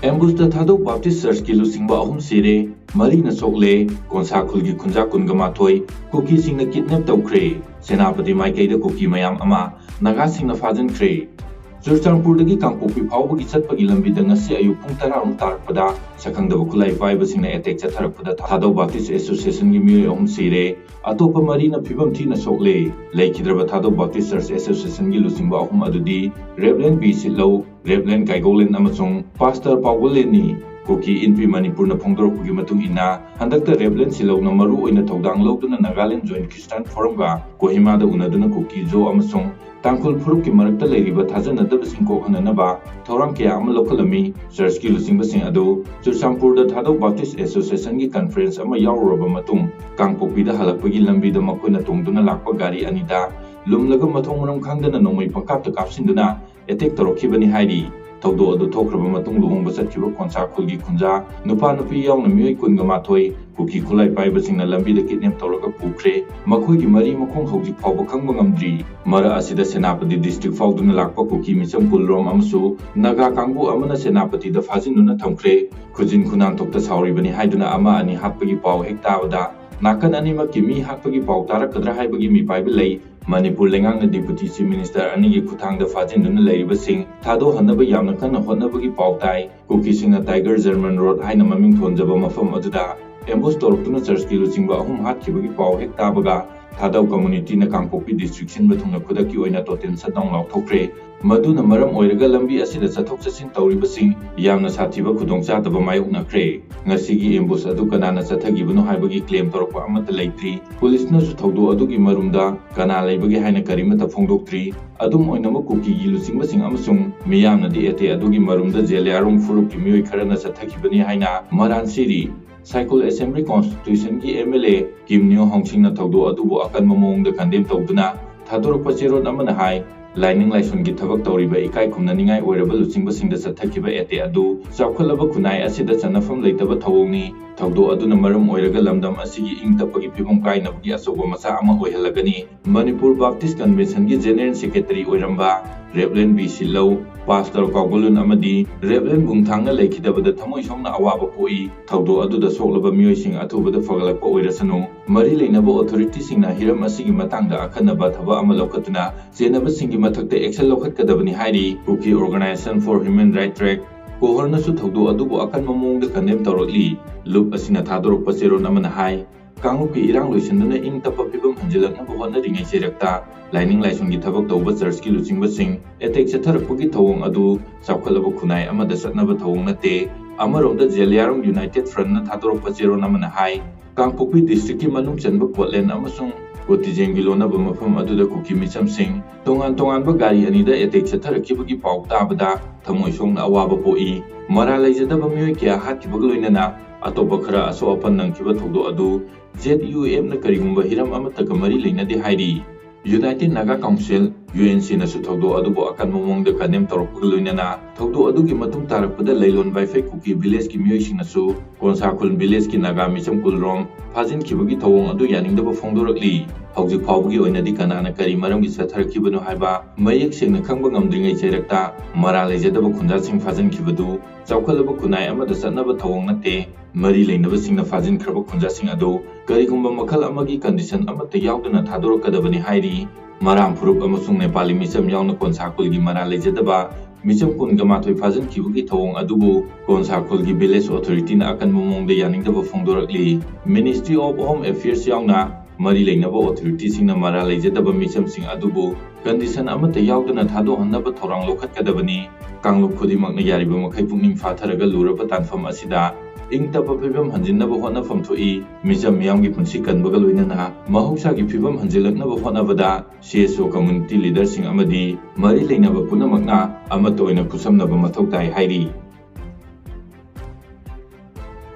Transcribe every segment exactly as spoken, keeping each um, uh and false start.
ꯑꯦꯝꯕꯨꯁꯇ ꯊꯥꯗꯧ baptise ꯆꯔꯆꯀꯤ ꯂꯨꯆꯤꯡꯕ ꯑꯍꯨꯝ ꯁꯤꯔꯦ, ꯃꯔꯤꯅ ꯁꯣꯛꯂꯦ꯫ ꯀꯣꯟꯁꯥ ꯈꯨꯜꯒꯤ ꯈꯨꯟꯖꯥ ꯀꯨꯟꯒ ꯃꯥꯊꯣꯏ ꯀꯨꯀꯤꯁꯤꯡꯅ ꯀꯤꯗꯅꯦꯞ ꯇꯧꯈ꯭ꯔꯦ꯫ ꯁꯦꯅꯥꯄꯇꯤ ꯃꯥꯏꯀꯩꯗ ꯀꯨꯀꯤ ꯃꯌꯥꯝ ꯑꯃ ꯅꯥꯒꯥꯁꯤꯡꯅ ꯐꯥꯖꯤꯟꯈ꯭ꯔꯦ꯫ ꯆꯨꯔꯆꯥꯟꯄꯨꯔꯗꯒꯤ ꯀꯥꯡꯄꯣꯛꯄꯤ ꯐꯥꯎꯕꯒꯤ ꯆꯠꯄꯒꯤ ꯂꯝꯕꯤꯗ ꯉꯁꯤ ꯑꯌꯨꯛ ꯄꯨꯡ ꯇꯔꯥꯔꯣꯝ ꯇꯥꯔꯛꯄꯗ ꯁꯛꯈꯪꯗꯕ ꯈꯨꯠꯂꯥꯏ ꯄꯥꯏꯕꯁꯤꯡꯅ ꯑꯦꯇꯦꯛ ꯆꯠꯊꯔꯛꯄꯗ ꯊꯥꯗꯧ ꯕꯥꯞꯇꯤꯁ ꯑꯦꯁꯣꯁꯤꯌꯦꯁꯟꯒꯤ ꯃꯤꯑꯣꯏ ꯑꯍꯨꯝ ꯁꯤꯔꯦ꯫ ꯑꯇꯣꯞꯄ ꯃꯔꯤꯅ ꯐꯤꯕꯝ ꯊꯤꯅ ꯁꯣꯛꯂꯦ꯫ ꯂꯩꯈꯤꯗ꯭ꯔꯕ ꯊꯥꯗꯧ ꯕꯥꯞꯇꯤꯁ ꯆꯔꯆ ꯑꯦꯁꯣꯁꯤꯌꯦꯁꯟꯒꯤ ꯂꯨꯆꯤꯡꯕ ꯑꯍꯨꯝ ꯑꯗꯨꯗꯤ ꯔꯦꯚꯔꯦꯟ ꯕꯤ ꯁꯤꯠꯂꯧ, ꯔꯦꯚꯔꯦꯟ ꯀꯥꯏꯒꯧꯂꯦꯟ ꯑꯃꯁꯨꯡ ꯄꯥꯁꯇꯔ ꯄꯥꯎꯒꯣꯂꯦꯟꯅꯤ꯫ ꯀꯨꯀꯤ ꯏꯟꯄꯤ ꯃꯅꯤꯄꯨꯔꯅ ꯐꯣꯡꯗꯣꯔꯛꯄꯒꯤ ꯃꯇꯨꯡ ꯏꯟꯅ, ꯍꯟꯗꯛꯇ ꯔꯦꯚꯔꯦꯟ ꯁꯤꯠꯂꯧꯅ ꯃꯔꯨ ꯑꯣꯏꯅ ꯊꯧꯗꯥꯡ ꯂꯧꯗꯨꯅ ꯅꯥꯒꯥꯂꯦꯟ ꯖꯣꯏꯟꯠ ꯈ꯭ꯔꯤꯁꯇꯥꯟ ꯐꯣꯔꯝꯒ ꯀꯣꯍꯤꯃꯥꯗ ꯎꯅꯗꯨꯅ ꯀꯨꯀꯤ ꯖꯣ ꯑꯃꯁꯨꯡ ꯇꯥꯡꯈꯨꯜ ꯐꯨꯔꯨꯞꯀꯤ ꯃꯔꯛꯇ ꯂꯩꯔꯤꯕ ꯊꯥꯖꯅꯗꯕꯁꯤꯡ ꯀꯣꯛꯍꯟꯅꯅꯕ ꯊꯧꯔꯥꯡ ꯀꯌꯥ ꯑꯃ ꯂꯧꯈꯠꯂꯝꯃꯤ꯫ ꯆꯔꯆꯀꯤ ꯂꯨꯆꯤꯡꯕꯁꯤꯡ ꯑꯗꯨ ꯆꯨꯔꯆꯥꯟꯄꯨꯔꯗ ꯊꯥꯗꯧ ꯕꯥꯞꯇꯤꯁ ꯑꯦꯁꯣꯁꯤꯌꯦꯁꯟꯒꯤ ꯀꯟꯐꯔꯦꯟꯁ ꯑꯃ ꯌꯥꯎꯔꯨꯔꯕ ꯃꯇꯨꯡ, ꯀꯥꯡꯄꯣꯛꯄꯤꯗ ꯍꯜꯂꯛꯄꯒꯤ ꯂꯝꯕꯤꯗ ꯃꯈꯣꯏꯅ ꯇꯣꯡꯗꯨꯅ ꯂꯥꯛꯄ ꯒꯥꯔꯤ ꯑꯅꯤꯗ ꯂꯨꯝꯂꯒ ꯃꯊꯣꯡ ꯃꯔꯝ ꯈꯪꯗꯅ ꯅꯣꯡꯃꯩ ꯄꯪꯀꯥꯞꯇ ꯀꯥꯞꯁꯤꯟꯗꯨꯅ ꯑꯦꯇꯦꯛ ꯇꯧꯔꯛꯈꯤꯕꯅꯤ ꯍꯥꯏꯔꯤ꯫ ꯊꯧꯗꯣꯛ ꯑꯗꯨ ꯊꯣꯛꯈ꯭ꯔꯕ ꯃꯇꯨꯡ ꯂꯨꯍꯣꯡꯕ ꯆꯠꯈꯤꯕ ꯀꯣꯟꯁꯥ ꯈꯨꯜꯒꯤ ꯈꯨꯟꯖꯥ ꯅꯨꯄꯥ ꯅꯨꯄꯤ ꯌꯥꯎꯅ ꯃꯤꯑꯣꯏ ꯀꯨꯟꯒ ꯃꯥꯊꯣꯏ ꯀꯨꯀꯤ ꯈꯨꯠꯂꯥꯏ ꯄꯥꯏꯕꯁꯤꯡꯅ ꯂꯝꯕꯤꯗ ꯀꯤꯗꯅꯦꯞ ꯇꯧꯔꯒ ꯄꯨꯈ꯭ꯔꯦ꯫ ꯃꯈꯣꯏꯒꯤ ꯃꯔꯤ ꯃꯈꯣꯡ ꯍꯧꯖꯤꯛ ꯐꯥꯎꯕ ꯈꯪꯕ ꯉꯝꯗ꯭ꯔꯤ꯫ ꯃꯔꯛ ꯑꯁꯤꯗ ꯁꯦꯅꯥꯄꯇꯤ ꯗꯤꯁꯇ꯭ꯔꯤꯛ ꯐꯥꯎꯗꯨꯅ ꯂꯥꯛꯄ ꯀꯨꯀꯤ ꯃꯤꯆꯝ ꯀꯨꯟꯔꯣꯝ ꯑꯃꯁꯨ ꯅꯥꯒꯥ ꯀꯥꯡꯕꯨ ꯑꯃꯅ ꯁꯦꯅꯥꯄꯇꯤꯗ ꯐꯥꯖꯤꯟꯗꯨꯅ ꯊꯝꯈ꯭ꯔꯦ꯫ ꯈꯨꯖꯤꯟ ꯈꯨꯅꯥꯟꯊꯣꯛꯇ ꯁꯥꯎꯔꯤꯕꯅꯤ ꯍꯥꯏꯗꯨꯅ ꯑꯃ ꯑꯅꯤ ꯍꯥꯠꯄꯒꯤ ꯄꯥꯎ ꯍꯦꯛ ꯇꯥꯕꯗ, ꯅꯥꯀꯟ ꯑꯅꯤꯃꯛꯀꯤ ꯃꯤ ꯍꯥꯠꯄꯒꯤ ꯄꯥꯎ ꯇꯥꯔꯛꯀꯗ꯭ꯔꯥ ꯍꯥꯏꯕꯒꯤ ꯃꯤꯄꯥꯏꯕ ꯂꯩ꯫ ꯃꯅꯤꯄꯨꯔ ꯂꯩꯉꯥꯛꯅ ꯗꯤꯄꯨꯇꯤ ꯆꯤꯐ ꯃꯤꯅꯤꯁꯇꯔ ꯑꯅꯤꯒꯤ ꯈꯨꯠꯊꯥꯡꯗ ꯐꯥꯖꯤꯟꯗꯨꯅ ꯂꯩꯔꯤꯕꯁꯤꯡ ꯊꯥꯗꯣꯛꯍꯟꯅꯕ ꯌꯥꯝꯅ ꯀꯟꯅ ꯍꯣꯠꯅꯕꯒꯤ ꯄꯥꯎ ꯇꯥꯏ꯫ ꯀꯨꯀꯤꯁꯤꯡꯅ ꯇꯥꯏꯒꯔ ꯖꯔꯃꯟ ꯔꯣꯗ ꯍꯥꯏꯅ ꯃꯃꯤꯡ ꯊꯣꯟꯖꯕ ꯃꯐꯝ ꯑꯗꯨꯗ ꯑꯦꯝꯕꯨꯁ ꯇꯧꯔꯛꯇꯨꯅ ꯆꯔꯆꯀꯤ ꯂꯨꯆꯤꯡꯕ ꯑꯍꯨꯝ ꯍꯥꯠꯈꯤꯕꯒꯤ ꯄꯥꯎ ꯍꯦꯛ ꯇꯥꯕꯒ, ꯊꯥꯗꯧ ꯀꯝꯃꯨꯅꯤꯇꯤꯅ ꯀꯥꯡꯄꯣꯛꯄꯤ ꯗꯤꯁꯇ꯭ꯔꯤꯛ ꯁꯤꯟꯕ ꯊꯨꯡꯅ ꯈꯨꯗꯛꯀꯤ ꯑꯣꯏꯅ ꯇꯣꯇꯦꯟ ꯁꯠꯗꯥꯎꯟ ꯂꯥꯎꯊꯣꯛꯈ꯭ꯔꯦ꯫ ꯃꯗꯨꯅ ꯃꯔꯝ ꯑꯣꯏꯔꯒ ꯂꯝꯕꯤ ꯑꯁꯤꯗ ꯆꯠꯊꯣꯛ ꯆꯠꯁꯤꯟ ꯇꯧꯔꯤꯕꯁꯤꯡ ꯌꯥꯝꯅ ꯁꯥꯊꯤꯕ ꯈꯨꯗꯣꯡꯆꯥꯗꯕ ꯃꯥꯌꯣꯛꯅꯈ꯭ꯔꯦ꯫ ꯉꯁꯤꯒꯤ ꯑꯦꯝꯕꯨꯁ ꯑꯗꯨ ꯀꯅꯥꯅ ꯆꯠꯊꯈꯤꯕꯅꯣ ꯍꯥꯏꯕꯒꯤ ꯀ꯭ꯂꯦꯝ ꯇꯧꯔꯛꯄ ꯑꯃꯠꯇ ꯂꯩꯇ꯭ꯔꯤ꯫ ꯄꯨꯂꯤꯁꯅꯁꯨ ꯊꯧꯗꯣꯛ ꯑꯗꯨꯒꯤ ꯃꯔꯨꯝꯗ ꯀꯅꯥ ꯂꯩꯕꯒꯦ ꯍꯥꯏꯅ ꯀꯔꯤꯃꯠꯇ ꯐꯣꯡꯗꯣꯛꯇ꯭ꯔꯤ꯫ ꯑꯗꯨꯝ ꯑꯣꯏꯅꯃꯛ, ꯀꯨꯀꯤꯒꯤ ꯂꯨꯆꯤꯡꯕꯁꯤꯡ ꯑꯃꯁꯨꯡ ꯃꯤꯌꯥꯝꯅꯗꯤ ꯑꯦꯇꯦꯛ ꯑꯗꯨꯒꯤ ꯃꯔꯨꯝꯗ ꯖꯦꯂꯤꯌꯥꯡꯔꯣꯡ ꯐꯨꯔꯨꯞꯀꯤ ꯃꯤꯑꯣꯏ ꯈꯔꯅ ꯆꯠꯊꯈꯤꯕꯅꯤ ꯍꯥꯏꯅ ꯃꯔꯥꯟ ꯁꯤꯔꯤ꯫ ꯁꯥꯏꯀꯨꯜ ꯑꯦꯁꯦꯝꯕ꯭ꯂꯤ ꯀꯣꯟꯁꯇꯤꯇ꯭ꯌꯨꯁꯟꯒꯤ M L A Kimneo ꯍꯣꯡꯁꯤꯡꯅ ꯊꯧꯗꯣꯛ ꯑꯗꯨꯕꯨ ꯑꯀꯟꯕ ꯃꯑꯣꯡꯗ ꯀꯟꯗꯦꯝ ꯇꯧꯗꯨꯅ ꯊꯥꯗꯣꯔꯛꯄ ꯆꯦꯔꯣꯜ ꯑꯃꯅ ꯍꯥꯏ, ꯂꯥꯏꯅꯤꯡ ꯂꯥꯏꯁꯣꯟꯒꯤ ꯊꯕꯛ ꯇꯧꯔꯤꯕ ꯏꯀꯥꯏ ꯈꯨꯝꯅꯅꯤꯡꯉꯥꯏ ꯑꯣꯏꯔꯕ ꯂꯨꯆꯤꯡꯕꯁꯤꯡꯗ ꯆꯠꯊꯈꯤꯕ ꯑꯦꯇꯦꯛ ꯑꯗꯨ ꯆꯥꯎꯈꯠꯂꯕ ꯈꯨꯟꯅꯥꯏ ꯑꯁꯤꯗ ꯆꯠꯅꯐꯝ ꯂꯩꯇꯕ ꯊꯧꯑꯣꯡꯅꯤ꯫ ꯊꯧꯗꯣꯛ ꯑꯗꯨꯅ ꯃꯔꯝ ꯑꯣꯏꯔꯒ ꯂꯝꯗꯝ ꯑꯁꯤꯒꯤ ꯏꯪ ꯇꯞꯄꯒꯤ ꯐꯤꯕꯝ ꯀꯥꯏꯅꯕꯒꯤ ꯑꯆꯧꯕ ꯃꯆꯥꯛ ꯑꯃ ꯑꯣꯏꯍꯜꯂꯒꯅꯤ꯫ ꯃꯅꯤꯄꯨꯔ ꯕꯥꯞꯇꯤꯁ ꯀꯟꯚꯦꯟꯁꯟꯒꯤ ꯖꯦꯅꯦꯔꯦꯜ ꯁꯦꯀ꯭ꯔꯦꯇꯔꯤ ꯑꯣꯏꯔꯝꯕ ꯔꯦꯚꯔꯦꯟ ꯕꯤ ꯁꯤꯠꯂꯧ, Pastor Kaugulun ꯑꯃꯗꯤ Reverend ꯕꯨꯡꯊꯥꯡꯅ ꯂꯩꯈꯤꯗꯕꯗ ꯊꯃꯣꯏ ꯁꯣꯛꯅ ꯑꯋꯥꯕ ꯄꯣꯛꯏ꯫ ꯊꯧꯗꯣꯛ ꯑꯗꯨꯗ ꯁꯣꯛꯂꯕ ꯃꯤꯑꯣꯏꯁꯤꯡ ꯑꯊꯨꯕꯗ ꯐꯒꯠꯂꯛꯄ ꯑꯣꯏꯔꯁꯅꯨ꯫ ꯃꯔꯤ ꯂꯩꯅꯕ authority ꯁꯤꯡꯅ ꯍꯤꯔꯝ ꯑꯁꯤꯒꯤ ꯃꯇꯥꯡꯗ ꯑꯈꯟꯅꯕ ꯊꯕꯛ ꯑꯃ ꯂꯧꯈꯠꯇꯨꯅ ꯆꯦꯟꯅꯕꯁꯤꯡꯒꯤ ꯃꯊꯛꯇ action ꯂꯧꯈꯠꯀꯗꯕꯅꯤ ꯍꯥꯏꯔꯤ꯫ Kuki Organization for Human Rights ꯔꯦꯛ, ꯀꯣꯍꯣꯔꯅꯁꯨ ꯊꯧꯗꯣꯛ ꯑꯗꯨꯕꯨ ꯑꯀꯟꯕ ꯃꯑꯣꯡꯗ condemn ꯇꯧꯔꯛꯂꯤ꯫ ꯂꯨꯞ ꯑꯁꯤꯅ ꯊꯥꯗꯣꯔꯛꯄ ꯆꯦꯔꯣꯜ ꯑꯃꯅ ꯍꯥꯏ, ꯀꯥꯡꯂꯨꯞꯀꯤ ꯏꯔꯥꯡ ꯂꯣꯏꯁꯤꯟꯗꯨꯅ ꯏꯪ ꯇꯞꯄ ꯐꯤꯕꯝ ꯍꯟꯖꯤꯜꯂꯛꯅꯕ ꯍꯣꯠꯅꯔꯤꯉꯩ ꯆꯩꯔꯛꯇ ꯂꯥꯏꯅꯤꯡ ꯂꯥꯏꯁꯣꯟꯒꯤ ꯊꯕꯛ ꯇꯧꯕ ꯆꯔꯆꯀꯤ ꯂꯨꯆꯤꯡꯕꯁꯤꯡ attack ꯆꯠꯊꯔꯛꯄꯒꯤ ꯊꯧꯑꯣꯡ ꯑꯗꯨ ꯆꯥꯎꯈꯠꯂꯕ ꯈꯨꯟꯅꯥꯏ ꯑꯃꯗ ꯆꯠꯅꯕ ꯊꯧꯑꯣꯡ ꯅꯠꯇꯦ꯫ ꯑꯃꯔꯣꯝꯗ ꯖꯦꯂꯤꯌꯥꯡꯔꯣꯡ United Front ꯅ ꯊꯥꯗꯣꯔꯛꯄ ꯆꯦꯔꯣꯜ ꯑꯃꯅ ꯍꯥꯏ, ꯀꯥꯡꯄꯣꯛꯄꯤ district ꯀꯤ ꯃꯅꯨꯡ ꯆꯟꯕ ꯀꯣꯠꯂꯦꯟ ꯑꯃꯁꯨꯡ ꯀꯣꯇꯤꯖꯦꯡꯒꯤ ꯂꯣꯟꯅꯕ ꯃꯐꯝ ꯑꯗꯨꯗ ꯀꯨꯀꯤ ꯃꯤꯆꯝꯁꯤꯡ ꯇꯣꯉꯥꯟ ꯇꯣꯉꯥꯟꯕ ꯒꯥꯔꯤ ꯑꯅꯤꯗ attack ꯆꯠꯊꯔꯛꯈꯤꯕꯒꯤ ꯄꯥꯎ ꯇꯥꯕꯗ ꯊꯃꯣꯏ ꯁꯣꯛꯅ ꯑꯋꯥꯕ ꯄꯣꯛꯏ꯫ ꯃꯔꯥꯜ ꯂꯩꯖꯗꯕ ꯃꯤꯑꯣꯏ ꯀꯌꯥ ꯍꯥꯠꯈꯤꯕꯒ ꯂꯣꯏꯅꯅ ꯑꯇꯣꯞꯄ ꯈꯔ ꯑꯁꯣꯛ ꯑꯄꯟ ꯅꯪꯈꯤꯕ ꯊꯧꯗꯣꯛ ꯑꯗꯨ Z U F ꯅ ꯀꯔꯤꯒꯨꯝꯕ ꯍꯤꯔꯝ ꯑꯃꯠꯇꯒ ꯃꯔꯤ ꯂꯩꯅꯗꯦ ꯍꯥꯏꯔꯤ꯫ United Naga Council, U N C ꯅꯁꯨ ꯊꯧꯗꯣꯛ ꯑꯗꯨꯕꯨ ꯑꯀꯟꯕ ꯃꯑꯣꯡꯗ condemn ꯇꯧꯔꯛꯄꯒ ꯂꯣꯏꯅꯅ ꯊꯧꯗꯣꯛ ꯑꯗꯨꯒꯤ ꯃꯇꯨꯡ ꯇꯥꯔꯛꯄꯗ ꯂꯩꯂꯣꯟ ꯋꯥꯏꯐꯩ ꯀꯨꯀꯤ village ꯀꯤ ꯃꯤꯑꯣꯏꯁꯤꯡꯅꯁꯨ ꯀꯣꯟꯁꯥ ꯈꯨꯜ village ꯀꯤ ꯅꯥꯒꯥ ꯃꯤꯆꯝ ꯀꯨꯜꯔꯣꯝ ꯐꯥꯖꯤꯟꯈꯤꯕꯒꯤ ꯊꯧꯑꯣꯡ ꯑꯗꯨ ꯌꯥꯅꯤꯡꯗꯕ ꯐꯣꯡꯗꯣꯔꯛꯂꯤ꯫ ꯍꯧꯖꯤꯛ ꯐꯥꯎꯕꯒꯤ ꯑꯣꯏꯅꯗꯤ ꯀꯅꯥꯅ ꯀꯔꯤ ꯃꯔꯝꯒꯤ ꯆꯠꯊꯔꯛꯈꯤꯕꯅꯣ ꯍꯥꯏꯕ ꯃꯌꯦꯛ ꯁꯦꯡꯅ ꯈꯪꯕ ꯉꯝꯗ꯭ꯔꯤꯉꯩ ꯆꯩꯔꯛꯇ ꯃꯔꯥꯜ ꯂꯩꯖꯗꯕ ꯈꯨꯟꯖꯥꯁꯤꯡ ꯐꯥꯖꯤꯟꯈꯤꯕꯗꯨ ꯆꯥꯎꯈꯠꯂꯕ ꯈꯨꯟꯅꯥꯏ ꯑꯃꯗ ꯆꯠꯅꯕ ꯊꯧꯑꯣꯡ ꯅꯠꯇꯦ꯫ ꯃꯔꯤ ꯂꯩꯅꯕꯁꯤꯡꯅ ꯐꯥꯖꯤꯟꯈ꯭ꯔꯕ ꯈꯨꯟꯖꯥꯁꯤꯡ ꯑꯗꯨ ꯀꯔꯤꯒꯨꯝꯕ ꯃꯈꯜ ꯑꯃꯒꯤ condition ꯑꯃꯠꯇ ꯌꯥꯎꯗꯅ ꯊꯥꯗꯣꯔꯛꯀꯗꯕꯅꯤ ꯍꯥꯏꯔꯤ꯫ ꯃꯔꯥꯝ ꯐꯨꯔꯨꯞ ꯑꯃꯁꯨꯡ ꯅꯦꯄꯥꯂꯤ ꯃꯤꯆꯝ ꯌꯥꯎꯅ ꯀꯣꯟꯁꯥ ꯈꯨꯜꯒꯤ ꯃꯔꯥꯜ ꯂꯩꯖꯗꯕ ꯃꯤꯆꯝ ꯀꯨꯟꯒ ꯃꯥꯊꯣꯏ ꯐꯥꯖꯤꯟꯈꯤꯕꯒꯤ ꯊꯧꯑꯣꯡ ꯑꯗꯨꯕꯨ ꯀꯣꯟꯁꯥ ꯈꯨꯜꯒꯤ village authority ꯅ ꯑꯀꯟꯕ ꯃꯑꯣꯡꯗ ꯌꯥꯅꯤꯡꯗꯕ ꯐꯣꯡꯗꯣꯔꯛꯂꯤ꯫ Ministry of Home Affairs ꯌꯥꯎꯅ ꯃꯔꯤ ꯂꯩꯅꯕ authority ꯁꯤꯡꯅ ꯃꯔꯥꯜ ꯂꯩꯖꯗꯕ ꯃꯤꯆꯝꯁꯤꯡ ꯑꯗꯨꯕꯨ condition ꯑꯃꯠꯇ ꯌꯥꯎꯗꯅ ꯊꯥꯗꯣꯛꯍꯟꯅꯕ ꯊꯧꯔꯥꯡ ꯂꯧꯈꯠꯀꯗꯕꯅꯤ꯫ ꯀꯥꯡꯂꯨꯞ ꯈꯨꯗꯤꯡꯃꯛꯅ ꯌꯥꯔꯤꯕ ꯃꯈꯩ ꯄꯨꯛꯅꯤꯡ ꯐꯥꯊꯔꯒ ꯂꯨꯔꯕ ꯇꯥꯟꯐꯝ ꯑꯁꯤꯗ ꯏꯪ ꯇꯞꯄ ꯐꯤꯕꯝ ꯍꯟꯖꯤꯟꯅꯕ ꯍꯣꯠꯅꯐꯝ ꯊꯣꯛꯏ꯫ ꯃꯤꯆꯝ ꯃꯤꯌꯥꯝꯒꯤ ꯄꯨꯟꯁꯤ ꯀꯟꯕꯒ ꯂꯣꯏꯅꯅ ꯃꯍꯧꯁꯥꯒꯤ ꯐꯤꯕꯝ ꯍꯟꯖꯤꯜꯂꯛꯅꯕ ꯍꯣꯠꯅꯕꯗ C S O community leader ꯁꯤꯡ ꯑꯃꯗꯤ ꯃꯔꯤ ꯂꯩꯅꯕ ꯄꯨꯝꯅꯃꯛꯅ ꯑꯃꯠꯇ ꯑꯣꯏꯅ ꯈꯨꯠꯁꯝꯅꯕ ꯃꯊꯧ ꯇꯥꯏ ꯍꯥꯏꯔꯤ꯫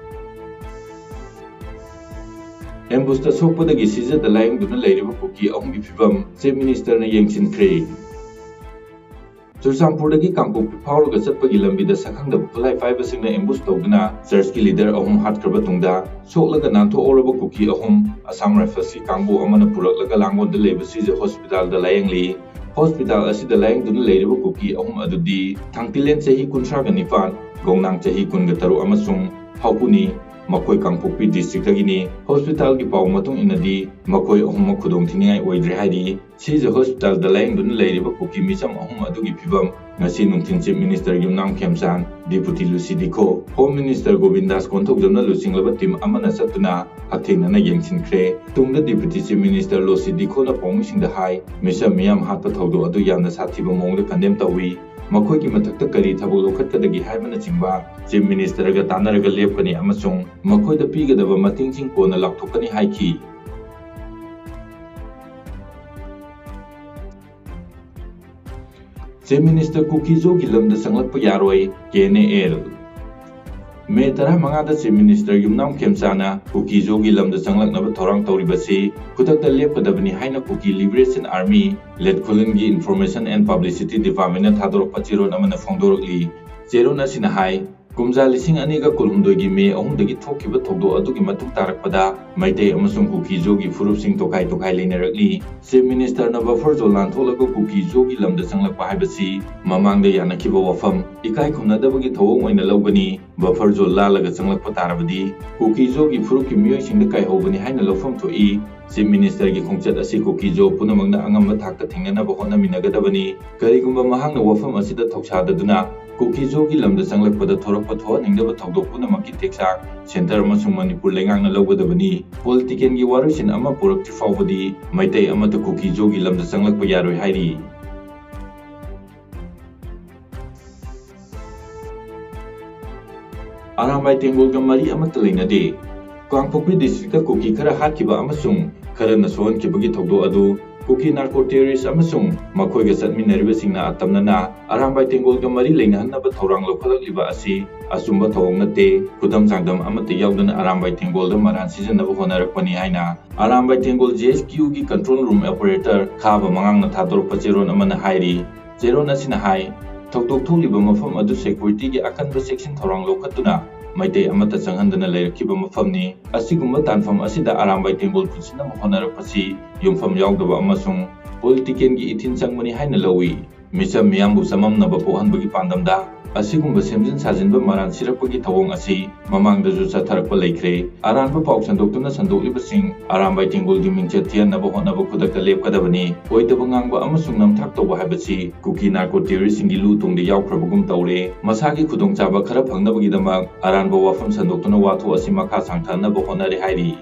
Ambush ꯇ ꯁꯣꯛꯄꯗꯒꯤ ꯁꯤꯖꯗ ꯂꯥꯌꯦꯡꯗꯨꯅ ꯂꯩꯔꯤꯕ ꯀꯨꯀꯤ ꯑꯍꯨꯝꯒꯤ ꯐꯤꯕꯝ Chief Minister ꯅ ꯌꯦꯡꯁꯤꯟꯈ꯭ꯔꯦ꯫ ꯆꯨꯔꯆꯥꯟꯄꯨꯔꯗꯒꯤ ꯀꯥꯡꯄꯣꯛꯄꯤ ꯐꯥꯎꯔꯒ ꯆꯠꯄꯒꯤ ꯂꯝꯕꯤꯗ ꯁꯛꯈꯪꯗꯕ ꯈꯨꯠꯂꯥꯏ ꯄꯥꯏꯕꯁꯤꯡꯅ ambush ꯇꯧꯗꯨꯅ church ꯀꯤ leader ꯑꯍꯨꯝ ꯍꯥꯠꯈ꯭ꯔꯕ ꯇꯨꯡꯗ, ꯁꯣꯛꯂꯒ ꯅꯥꯟꯊꯣꯛꯍꯧꯔꯕ ꯀꯨꯀꯤ ꯑꯍꯨꯝ Assam Rifles ꯀꯤ ꯀꯥꯡꯕꯨ ꯑꯃꯅ ꯄꯨꯔꯛꯂꯒ ꯂꯥꯡꯒꯣꯜꯗ ꯂꯩꯕ ꯁꯤꯖ hospital ꯗ ꯂꯥꯌꯦꯡꯂꯤ꯫ ꯍꯣꯁꯄꯤꯇꯥꯜ ꯑꯁꯤꯗ ꯂꯥꯌꯦꯡꯗꯨꯅ ꯂꯩꯔꯤꯕ ꯀꯨꯀꯤ ꯑꯍꯨꯝ ꯑꯗꯨꯗꯤ ꯊꯥꯡꯇꯤꯂꯦꯟ ꯆꯍꯤ ꯀꯨꯟꯊ꯭ꯔꯥꯒ ꯅꯤꯄꯥꯟ, ꯒꯣꯡꯅꯥꯡ ꯆꯍꯤ ꯀꯨꯟꯒ ꯇꯔꯨꯛ ꯑꯃꯁꯨꯡ ꯍꯥꯎꯄꯨꯅꯤ꯫ ꯃꯈꯣꯏ ꯀꯥꯡꯄꯣꯛꯄꯤ ꯗꯤꯁꯇ꯭ꯔꯤꯛꯇꯒꯤꯅꯤ꯫ ꯍꯣꯁꯄꯤꯇꯥꯜꯒꯤ ꯄꯥꯎ ꯃꯇꯨꯡ ꯏꯟꯅꯗꯤ ꯃꯈꯣꯏ ꯑꯍꯨꯝꯃꯛ ꯈꯨꯗꯣꯡꯊꯤꯅꯤꯡꯉꯥꯏ ꯑꯣꯏꯗ꯭ꯔꯦ ꯍꯥꯏꯔꯤ꯫ ꯁꯤꯖ ꯍꯣꯁꯄꯤꯇꯥꯜꯗ ꯂꯥꯌꯦꯡꯗꯨꯅ ꯂꯩꯔꯤꯕ ꯀꯨꯀꯤ ꯃꯤꯆꯝ ꯑꯍꯨꯝ ꯑꯗꯨꯒꯤ ꯐꯤꯕꯝ ꯉꯁꯤ ꯅꯨꯡꯊꯤꯜ chief minister Yumnam Khemchand, deputy Losii Dikho, home minister Govindas ꯀꯣꯟꯊꯧꯖꯝꯅ ꯂꯨꯆꯤꯡꯂꯕ ꯇꯤꯝ ꯑꯃꯅ ꯆꯠꯇꯨꯅ ꯍꯛꯊꯦꯡꯅꯅ ꯌꯦꯡꯁꯤꯟꯈ꯭ꯔꯦ꯫ ꯇꯨꯡꯗ ꯗꯤꯄꯨꯇꯤ ꯆꯤꯐ ꯃꯤꯅꯤꯁꯇꯔ ꯂꯨꯁꯤ ꯗꯤꯈꯣꯅ ꯄꯥꯎꯃꯤꯁꯤꯡꯗ ꯍꯥꯏ, ꯃꯤꯆꯝ ꯃꯤꯌꯥꯝ ꯍꯥꯠꯄ ꯊꯧꯗꯣꯛ ꯑꯗꯨ ꯌꯥꯝꯅ ꯁꯥꯊꯤꯕ ꯃꯑꯣꯡꯗ ꯀꯟꯗꯦꯝ ꯇꯧꯏ꯫ ꯃꯈꯣꯏꯒꯤ ꯃꯊꯛꯇ ꯀꯔꯤ ꯊꯕꯛ ꯂꯧꯈꯠꯀꯗꯒꯦ ꯍꯥꯏꯕꯅꯆꯤꯡꯕ ꯆꯤꯐ ꯃꯤꯅꯤꯁꯇꯔꯒ ꯇꯥꯟꯅꯔꯒ ꯂꯦꯞꯀꯅꯤ ꯑꯃꯁꯨꯡ ꯃꯈꯣꯏꯗ ꯄꯤꯒꯗꯕ ꯃꯇꯦꯡꯁꯤꯡ ꯀꯣꯟꯅ ꯂꯥꯎꯊꯣꯛꯀꯅꯤ ꯍꯥꯏꯈꯤ꯫ ꯆꯤꯐ ꯃꯤꯅꯤꯁꯇꯔ ꯀꯨꯀꯤꯖꯣꯒꯤ ꯂꯝꯗ ꯆꯪꯂꯛꯄ ꯌꯥꯔꯣꯏ, ꯀꯦ ꯑꯦꯟ ꯑꯦ ꯑꯦꯜ꯫ ꯃꯦ ꯇꯔꯥꯃꯉꯥꯗ ꯆꯤꯐ ꯃꯤꯅꯤꯁꯇꯔ ꯌꯨꯝꯅꯥꯝ ꯈꯦꯝꯆꯥꯅ ꯀꯨꯀꯤꯖꯣꯒꯤ ꯂꯝꯗ ꯆꯪꯂꯛꯅꯕ ꯊꯧꯔꯥꯡ ꯇꯧꯔꯤꯕꯁꯤ ꯈꯨꯗꯛꯇ ꯂꯦꯞꯀꯗꯕꯅꯤ ꯍꯥꯏꯅ ꯀꯨꯀꯤ ꯂꯤꯕꯔꯦꯁꯟ ꯑꯥꯔꯃꯤ, ꯂꯦꯠ ꯈꯨꯂꯟꯒꯤ ꯏꯟꯐꯣꯔꯃꯦꯁꯟ ꯑꯦꯟ ꯄꯕ꯭ꯂꯤꯁꯤꯇꯤ ꯗꯤꯄꯥꯔꯠꯃꯦꯟꯅ ꯊꯥꯗꯣꯔꯛꯄ ꯆꯦꯔꯣꯜ ꯑꯃꯅ ꯐꯣꯡꯗꯣꯔꯛꯂꯤ꯫ ꯆꯦꯔꯣꯜ ꯑꯁꯤꯅ ꯍꯥꯏ, ꯀꯨꯝꯖꯥ ꯂꯤꯁꯤꯡ ꯑꯅꯤꯒ ꯀꯨꯟꯍꯨꯝꯗꯣꯏꯒꯤ ꯃꯦ ꯑꯍꯨꯝꯗꯒꯤ ꯊꯣꯛꯈꯤꯕ ꯊꯧꯗꯣꯛ ꯑꯗꯨꯒꯤ ꯃꯇꯨꯡ ꯇꯥꯔꯛꯄꯗ ꯃꯩꯇꯩ ꯑꯃꯁꯨꯡ ꯀꯨꯀꯤꯖꯣꯒꯤ ꯐꯨꯔꯨꯞꯁꯤꯡ ꯇꯣꯈꯥꯏ ꯇꯣꯈꯥꯏ ꯂꯩꯅꯔꯛꯂꯤ꯫ ꯆꯤꯐ ꯃꯤꯅꯤꯁꯇꯔꯅ ꯕꯐꯔ ꯖꯣꯟ ꯂꯥꯟꯊꯣꯛꯂꯒ ꯀꯨꯀꯤꯖꯣꯒꯤ ꯂꯝꯗ ꯆꯪꯂꯛꯄ ꯍꯥꯏꯕꯁꯤ ꯃꯃꯥꯡꯗ ꯌꯥꯅꯈꯤꯕ ꯋꯥꯐꯝ, ꯏꯀꯥꯏ ꯈꯨꯝꯅꯗꯕꯒꯤ ꯊꯧꯑꯣꯡ ꯑꯣꯏꯅ ꯂꯧꯒꯅꯤ꯫ ꯕꯐꯔ ꯖꯣꯟ ꯂꯥꯜꯂꯒ ꯆꯪꯂꯛꯄ ꯇꯥꯔꯕꯗꯤ ꯀꯨꯀꯤꯖꯣꯒꯤ ꯐꯨꯔꯨꯞꯀꯤ ꯃꯤꯑꯣꯏꯁꯤꯡꯗ ꯀꯥꯏꯍꯧꯕꯅꯤ ꯍꯥꯏꯅ ꯂꯧꯐꯝ ꯊꯣꯛꯏ꯫ ꯆꯤꯐ ꯃꯤꯅꯤꯁꯇꯔꯒꯤ ꯈꯣꯡꯆꯠ ꯑꯁꯤ ꯀꯨꯀꯤꯖꯣ ꯄꯨꯝꯅꯃꯛꯅ ꯑꯉꯝꯕ ꯊꯥꯛꯇ ꯊꯦꯡꯅꯅꯕ ꯍꯣꯠꯅꯃꯤꯟꯅꯒꯗꯕꯅꯤ꯫ ꯀꯔꯤꯒꯨꯝꯕ ꯃꯍꯥꯛꯅ ꯋꯥꯐꯝ ꯑꯁꯤꯗ ꯊꯧꯁꯥꯗꯗꯨꯅ ꯀꯨꯀꯤꯖꯣꯒꯤ ꯂꯝꯗ ꯆꯪꯂꯛꯄꯗ ꯊꯣꯔꯛꯄ ꯊꯣꯛꯍꯟꯅꯤꯡꯗꯕ ꯊꯧꯗꯣꯛ ꯄꯨꯝꯅꯃꯛꯀꯤ ꯇꯦꯛꯆꯥꯛ ꯁꯦꯟꯇꯔ ꯑꯃꯁꯨꯡ ꯃꯅꯤꯄꯨꯔ ꯂꯩꯉꯥꯛꯅ ꯂꯧꯒꯗꯕꯅꯤ꯫ ꯄꯣꯂꯤꯇꯤꯀꯦꯜꯒꯤ ꯋꯥꯔꯣꯏꯁꯤꯟ ꯑꯃ ꯄꯨꯔꯛꯇ꯭ꯔꯤ ꯐꯥꯎꯕꯗꯤ ꯃꯩꯇꯩ ꯑꯃꯠꯇ ꯀꯨꯀꯤꯖꯣꯒꯤ ꯂꯝꯗ ꯆꯪꯂꯛꯄ ꯌꯥꯔꯣꯏ ꯍꯥꯏꯔꯤ꯫ ꯑꯔꯥꯝꯕꯥꯏ ꯇꯦꯡꯒꯣꯜꯒ ꯃꯔꯤ ꯑꯃꯠꯇ ꯂꯩꯅꯗꯦ꯫ ꯀꯥꯡꯄꯣꯛꯄꯤ ꯗꯤꯁꯇ꯭ꯔꯤꯛꯇ ꯀꯨꯀꯤ ꯈꯔ ꯍꯥꯠꯈꯤꯕ ꯑꯃꯁꯨꯡ ꯈꯔꯅ ꯁꯣꯛꯍꯟꯈꯤꯕꯒꯤ ꯊꯧꯗꯣꯛ ꯑꯗꯨ ꯀꯨꯀꯤ ꯅꯥꯔꯀꯣ ꯇꯦꯔꯣꯔꯤꯁ ꯑꯃꯁꯨꯡ ꯃꯈꯣꯏꯒ ꯆꯠꯃꯤꯟꯅꯔꯤꯕꯁꯤꯡꯅ ꯑꯇꯝꯅꯅ ꯑꯔꯥꯝꯕꯥꯏ ꯇꯦꯡꯒꯣꯜꯒ ꯃꯔꯤ ꯂꯩꯅꯍꯟꯅꯕ ꯊꯧꯔꯥꯡ ꯂꯧꯈꯠꯂꯛꯂꯤꯕ ꯑꯁꯤ ꯑꯆꯨꯝꯕ ꯊꯧꯑꯣꯡ ꯅꯠꯇꯦ꯫ ꯈꯨꯗꯝ ꯆꯥꯡꯗꯝ ꯑꯃꯠꯇ ꯌꯥꯎꯗꯅ ꯑꯔꯥꯝꯕꯥꯏ ꯇꯦꯡꯒꯣꯜꯗ ꯃꯔꯥꯟ ꯁꯤꯖꯤꯟꯅꯕ ꯍꯣꯠꯅꯔꯛꯄꯅꯤ ꯍꯥꯏꯅ ꯑꯔꯥꯝꯕꯥꯏ ꯇꯦꯡꯒꯣꯜ ꯖꯦ ꯑꯦꯁ ꯀ꯭ꯌꯨꯒꯤ ꯀꯟꯇ꯭ꯔꯣꯜ ꯔꯨꯝ ꯑꯣꯄꯔꯦꯇꯔ ꯈꯥꯕ ꯃꯉꯥꯡꯅ ꯊꯥꯗꯣꯔꯛꯄ ꯆꯦꯔꯣꯜ ꯑꯃꯅ ꯍꯥꯏꯔꯤ꯫ ꯆꯦꯔꯣꯜ ꯑꯁꯤꯅ ꯍꯥꯏ, ꯊꯧꯗꯣꯛ ꯊꯣꯛꯂꯤꯕ ꯃꯐꯝ ꯑꯗꯨ ꯁꯦꯀ꯭ꯌꯨꯔꯤꯇꯤꯒꯤ ꯑꯀꯟꯕ ꯆꯦꯛꯁꯤꯟ ꯊꯧꯔꯥꯡ ꯂꯧꯈꯠꯇꯨꯅ ꯃꯩꯇꯩ ꯑꯃꯠꯇ ꯆꯪꯍꯟꯗꯅ ꯂꯩꯔꯛꯈꯤꯕ ꯃꯐꯝꯅꯤ꯫ ꯑꯁꯤꯒꯨꯝꯕ ꯇꯥꯟꯐꯝ ꯑꯁꯤꯗ ꯑꯔꯥꯝꯕꯥꯏ ꯇꯦꯡꯒꯣꯜ ꯄꯨꯟꯁꯤꯟꯅꯕ ꯍꯣꯠꯅꯔꯛꯄꯁꯤ ꯌꯨꯝꯐꯝ ꯌꯥꯎꯗꯕ ꯑꯃꯁꯨꯡ ꯄꯣꯂꯤꯇꯤꯀꯦꯜꯒꯤ ꯏꯊꯤꯟ ꯆꯪꯕꯅꯤ ꯍꯥꯏꯅ ꯂꯧꯏ꯫ ꯃꯤꯆꯝ ꯃꯤꯌꯥꯝꯕꯨ ꯆꯃꯝꯅꯕ ꯄꯣꯛꯍꯟꯕꯒꯤ ꯄꯥꯟꯗꯝꯗ ꯑꯁꯤꯒꯨꯝꯕ ꯁꯦꯝꯖꯤꯟ ꯁꯥꯖꯤꯟꯕ ꯃꯔꯥꯟ ꯁꯤꯔꯛꯄꯒꯤ ꯊꯧꯑꯣꯡ ꯑꯁꯤ ꯃꯃꯥꯡꯗꯁꯨ ꯆꯠꯊꯔꯛꯄ ꯂꯩꯈ꯭ꯔꯦ꯫ ꯑꯔꯥꯟꯕ ꯄꯥꯎ ꯁꯟꯗꯣꯛꯇꯨꯅ ꯁꯟꯗꯣꯛꯂꯤꯕꯁꯤꯡ ꯑꯔꯥꯝꯕꯥꯏ ꯇꯦꯡꯒꯣꯜꯒꯤ ꯃꯤꯡꯆꯠ ꯊꯤꯍꯟꯅꯕ ꯍꯣꯠꯅꯕ ꯈꯨꯗꯛꯇ ꯂꯦꯞꯀꯗꯕꯅꯤ꯫ ꯑꯣꯏꯗꯕ ꯉꯥꯡꯕ ꯑꯃꯁꯨꯡ ꯅꯝꯊꯥꯛ ꯇꯧꯕ ꯍꯥꯏꯕꯁꯤ ꯀꯨꯀꯤ ꯅꯥꯔꯀꯣ ꯇꯦꯔꯣꯔꯤꯁꯁꯤꯡꯒꯤ ꯂꯨ ꯇꯣꯡꯗ ꯌꯥꯎꯈ꯭ꯔꯕꯒꯨꯝ ꯇꯧꯔꯦ꯫ ꯃꯁꯥꯒꯤ ꯈꯨꯗꯣꯡꯆꯥꯕ ꯈꯔ ꯐꯪꯅꯕꯒꯤꯗꯃꯛ ꯑꯔꯥꯟꯕ ꯋꯥꯐꯝ ꯁꯟꯗꯣꯛꯇꯨꯅ ꯋꯥꯊꯣꯛ ꯑꯁꯤ ꯃꯈꯥ ꯁꯥꯡꯊꯅꯕ ꯍꯣꯠꯅꯔꯦ ꯍꯥꯏꯔꯤ꯫